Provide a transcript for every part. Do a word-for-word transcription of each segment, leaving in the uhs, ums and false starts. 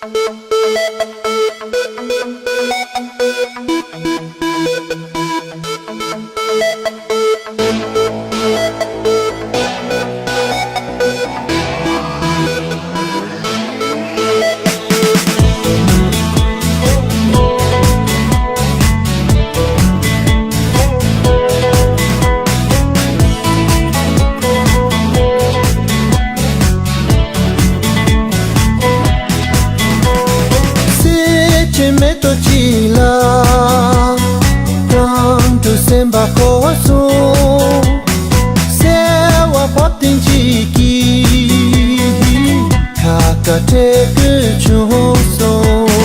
སེམས་ཅན་མེ་ཏོག་གཅིག་ལ། རང་གྲོལ་སེམས་དཔའ་འཁོར་གསུམ། གསལ་བ་འབབ་སྟེང་གཅིག་གིས། ཁ་དཀར་ཁྲེལ་དགུ་བྱུང་སོང་།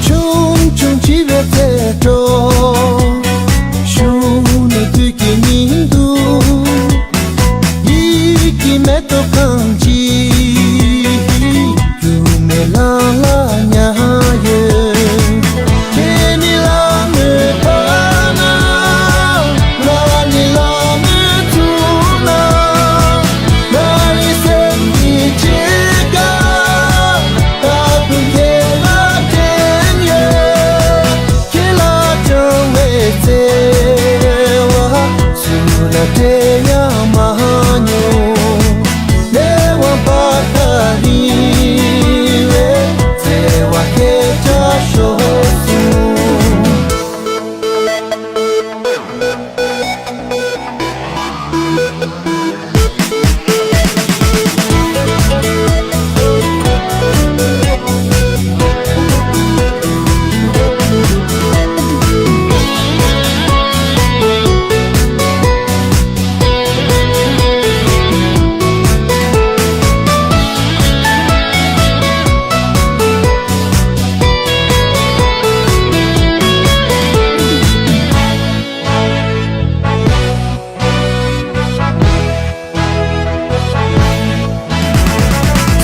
ཆུང་ཆུང་བྱིས་པའི་རྩེད་འགྲོ། གཞོན་ནུ་དུས་ཀྱི་ཉིན་དུ། ཡིད་ཀྱི་མེ་ཏོག་གང་ཅི། རྒྱུ་མེད་ལམ་ལ་ཉལ་ཡོད། ཁྱེད་ནི་ལ་མོའི་བར་ན། ང་ནི་ལ་མོའི་ཚུལ་ན། ང་ཡི་སེམས་ཀྱི་ཕྱེད་ཀ། ད་དུང་ཁྱེད་ལ་དྲན་ཡོད། ཁྱེད་ལ་བཅངས་པའི་བརྩེ་བ། སུ་ལ་སྤྲད་ཡང་མ་མྱོང་། ལས་དབང་བར་ཐག་རིང་བའི་བརྩེ་བ་སྐད་ཆ་ཤོར་སོང་།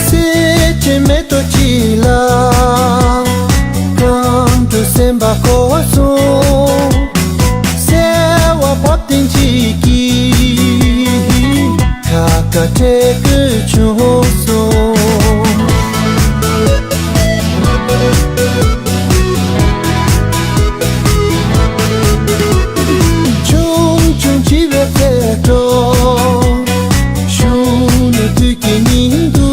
སེམས་ཅན་མེ་ཏོག་གཅིག་ལ། རང་གྲོལ་སེམས་དཔའ་འཁོར་གསུམ། གསལ་བ་འབབ་སྟེང་གཅིག་གིས། ཁ་དཀར་ཁྲེལ་དགུ་བྱུང་སོང་། ཆུང་ཆུང་བྱིས་པའི་རྩེད་འགྲོ། གཞོན་ནུ་དུས་ཀྱི་ཉིན་དུ།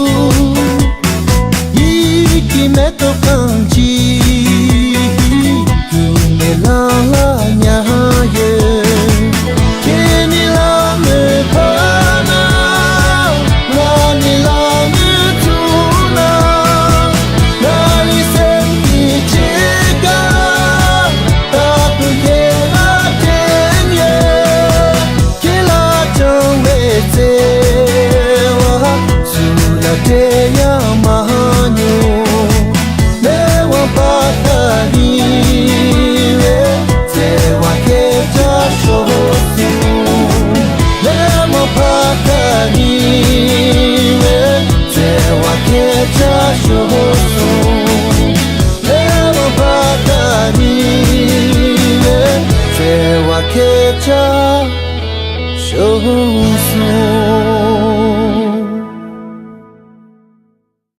ཡིད་ཀྱི་མེ་ཏོག་གང་ཅི། རྒྱུ་མེད་ལམ་ལ་ཉལ་ཡོད། ཁྱེད་ནི་ལ་མོའི་བར་ན། ང་ནི་ལ་མོའི་ཚུལ་ན། ང་ཡི་སེམས་ཀྱི་ཕྱེད་ཀ། ད་དུང་ཁྱེད་ལ་དྲན་ཡོད། ཁྱེད་ལ་བཅངས་པའི་བརྩེ་བ། སུ་ལ་སྤྲད་ཡང་མ་མྱོང་། ལས་དབང་བར་ཐག་རིང་བའི་བརྩེ་བ་སྐད་ཆ་ཤོར་སོང་། ལས་དབང་བར་ཐག་རིང་བའི་བརྩེ་བ་སྐད་ཆ་ཤོར་སོང་། ལས་དབང་བར་ཐག་རིང་བའི་བརྩེ་བ་སྐད་ཆ་ཤོར་སོང་།